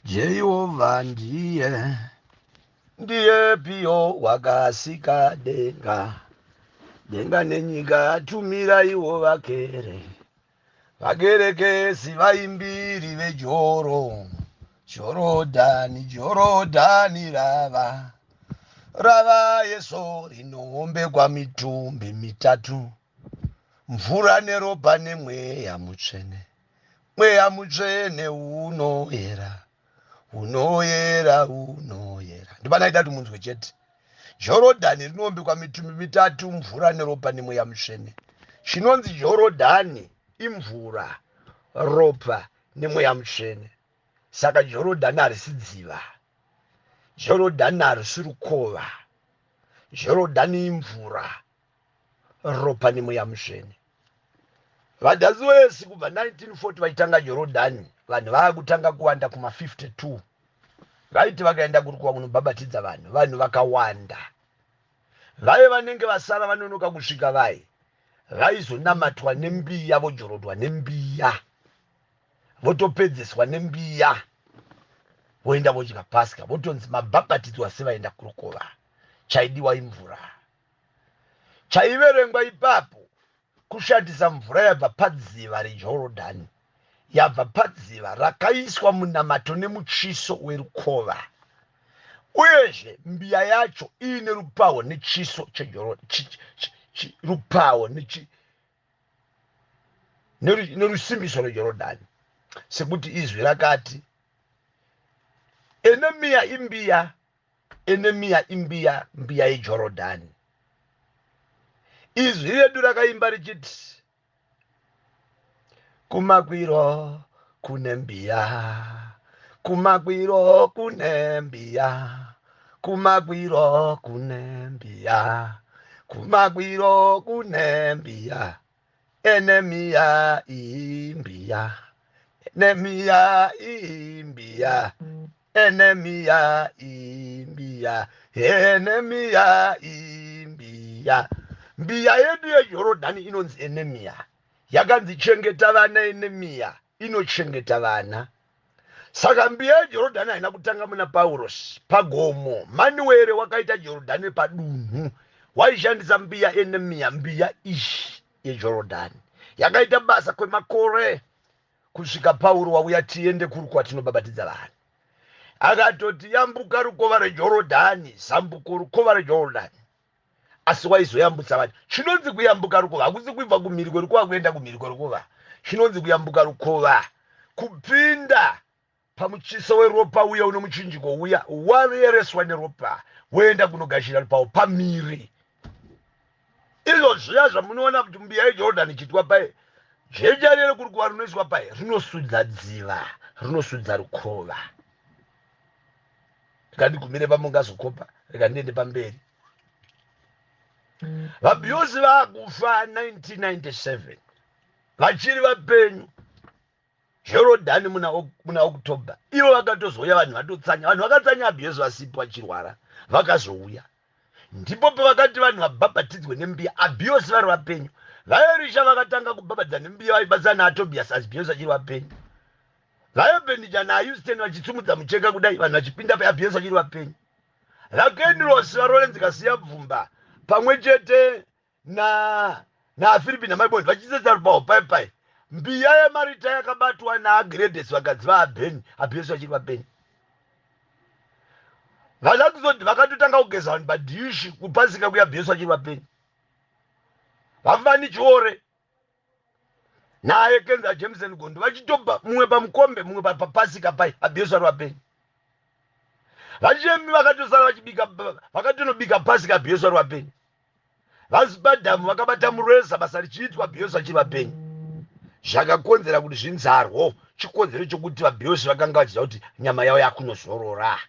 Jehovha ndiye ndiye piyo wakasika denga denga nenyika tumiraiwo vakere vakerekesi vaimbiri vejoro Jorodhani Jorodhani rava rava yeso rinoombekwa mitumbi mitatu mvura neropa nemweya mutsvene mweya mutsvene unoyera unoyera unoyera ndipanaita kuti munzwe chete Jorodhani rinoombekwa mitumbi mitatu mvura neropa nemweya mutsvene chinonzi Jorodhani imvura ropa nemweya mutsvene saka Jorodhani harisi dziva Jorodhani harisi rukova Jorodhani imvura ropa nemweya mutsvene VaDasiwesi kubva 1940 vachitanga Jorodhani vanhu vaakutanga kuwanda kuma 52 vaiti vakaenda kurukova kunobhabhatidza vanhu vanhu vakawanda vaye vanenge vasara vanonoka kusvika vaye vaizonamatwa nembiya vojorodwa nembiya votopedzeswa nembiya voenda vodya pasika votonzi mabhabhatidzwa sevaenda kurukova chaidiwa imvura chaiverengwa ipapo kushandisa mvura yabva padziva reJorodhani yabva padziva rakaiswa munamato nemuchiso werukova uyezve mbiya yacho iine rupawo nechiso rupawo nerusimbiso rweJorodhani sekuti izwi rakati enemiya imbiya enemiya imbiya mbiya yeJorodhani izwi redu rakaimba richiti kumakwiro kune mbiya kumakwiro kune mbiya kumakwiro kune mbiya kumakwiro kune mbiya enemiya imbiya enemiya imbiya enemiya imbiya enemiya imbiya mbiya yedu yeJorodhani inonzi enemiya yakanzi chengeta vana enemiya inochengeta vana saka mbiya yeJorodhani haina kutanga muna Paurosi pagomo Manuere wakaita Jorodhani padunhu waishandisa mbiya enemiya mbiya iyi yeJorodhani yakaita basa kwemakore kusvika Pauro wauya tiende kuri kwatinobhabhatidza vanhu akatoti yambuka rukova rweJorodhani zambuko rukova rweJorodhani asi waizoyambutsa vanhu chinonzi kuyambuka rukova hakusi kuibva kumhiri kwerukova kuenda kumhiri kwerukova chinonzi kuyambuka rukova kupinda pamuchiso weropa uya uno muchinjiko uya wavereswa neropa woenda kunogashira rupawo pamhiri izvo zviya zvamunoona kuti mbiya yeJorodhani ichiitwa pai jecha rere kuri kuva rinoiswa pai rinosudza dziva rinosudza rukova rikandigumire pamungazokopa rikandiende pamberi vabhiyosi vakufa 1997 vachiri vapenyu Jorodhani muna, muna October ivo vakatozouya vanhu vatotsanya vanhu vakatsanya abhiyosi vasipo vachirwara vakazouya ndipo pavakati vanhu vabhabhatidzwe nembiya abhiyosi vari vapenyu vaerisha vakatanga kubhabhadza nembiya vaibatsana naatobias asibhiyosi achiri vapenyu vaebhenija naayustin vachitsumudza mucheka kudai vanhu vachipinda paabhiyosi vachiri vapenyu vakendirosi varorenzi kasiya bvumba pamwe chete na naafiripi namaiboni vachisetsa rupawo pai pai mbiya yemarita yakabatwa naagredes vakadzi vaabheni abhiyosi vachiri vapenyu vanakuzoti vakatotanga kugeza vanhu padhishi kupasika kuya abhiyosi vachiri vapenyu vafani chiore naye kenza jameson gondo vachitobva mumwe pamukombe mumwe papasika pai abhiyosi vari vapenyu vachemi vakatosara vachibika vakatonobika pasika abhiyosi vari vapenyu vazibhadhamu vakabata mureza basa richiitwa abhiyosi vachiri vapenyu zvakakonzera kuti zvinzarwo chikonzero chokuti vabhiyosi vakanga vachiziva kuti nyama yavo yakunozorora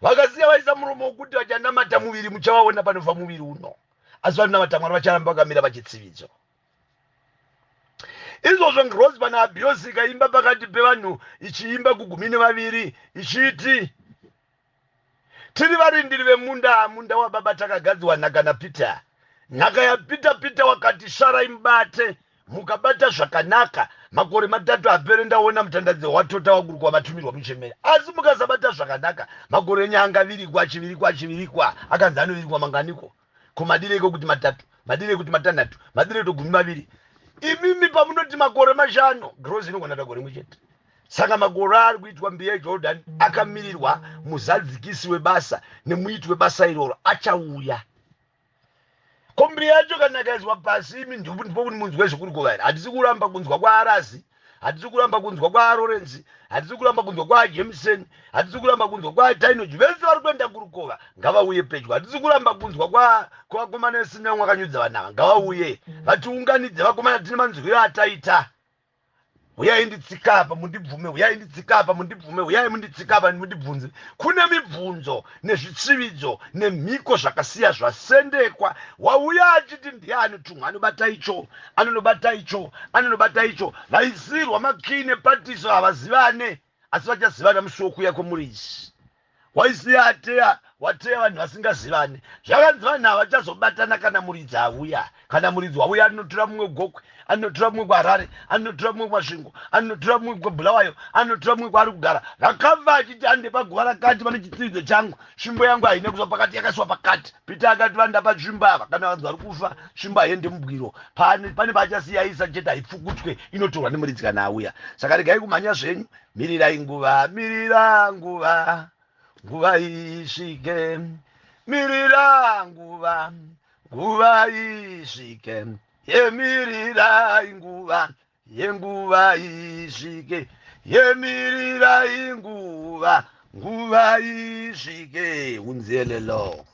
vakasiya vaisa muromo wokuti vachanamata muviri muchavaona panofa muviri uno asi vanonamata Mwari vacharamba vakamira pachitsividzo izvozvo ngirozi pana abhiyosi ikaimba pakati pevanhu ichiimba kugumi nevaviri ichiti tiri varindiri vemunda munda wababa takagadziwa nhaka naPeter nhaka yaPeter Peter wakati sarai mubate mukabata zvakanaka Makore matatu apere ndaona mutandadzi watota wakurukwa matumirwa muchemere. Asi mukasabata zvakanaka, makore enyu angavirikwa achivirikwa achivirikwa akanzi anovirikwa manganiko? Ko madireiko kuti matatu? Madirei kuti matanhatu? Madirei kuti 20? Imimi pamunoti makore mashanu, gross inogona ta gore rimwe chete. Saka makore ari kuitwa mbiya yeJordan akamirirwa muzadzikisi webasa nemuiti webasa iroro achauya. Ko mbiri yacho kana ikaiswa pasi imi ndipo kuti munzwe zvekurukova here? Hatisi kuramba kunzwa kwaArazi, hatisi kuramba kunzwa kwaArorenzi, hatisi kuramba kunzwa kwaJameson, hatisi kuramba kunzwa kwaTainoji. Vese vari kuenda kurukova ngavauye pedyo. Hatisi kuramba kunzwa kwavakomana vesinamwe vakanyudza vanhu ava, ngavauye vatiunganidze vakomana, tine manzwiro ataita. Huyai nditsika apa mundibvume, huyai nditsika apa mundibvume, huyai munditsika apa mundibvunze. Kune mibvunzo nezvitsividzo nemhiko zvakasiya zvasendekwa. Wauya achiti ndiani tumwa anobata icho, anonobata icho, anonobata icho. Vaisirwa makii nepatiso havazivane, asi vachazivana musi wokuuya kwomuridzi. Waisiya ateya wateya vanhu vasingazivani. Zvakanzi vanhu ava vachazobatana kana muridzi auya. Kana muridzi wauya anotora mumwe kuGokwe, anotora mumwe kuHarare, anotora mumwe kuMasvingo, anotora mumwe kuBulawayo, anotora mumwe kwaari kugara. Vakabva achiti hande paguva rakati pane chitsividzo changu, tsvimbo yangu haina kuiswa pakati, yakaiswa pakati. Peter akati vandapa tsvimbo ava, kana vanzi vari kufa, tsvimbo haiende mubwiro. Pane pane paachasiya aisa chete haipfukutwe, inotorwa nemuridzi kana auya. Saka regai kumhanya zvenyu, Mirirai nguva, mirira nguva, nguva isvike. Mirira nguva, nguva isvike. Yemirirai nguva, yenguva isvike. Yemirirai nguva, nguva isvike. Unzielelo.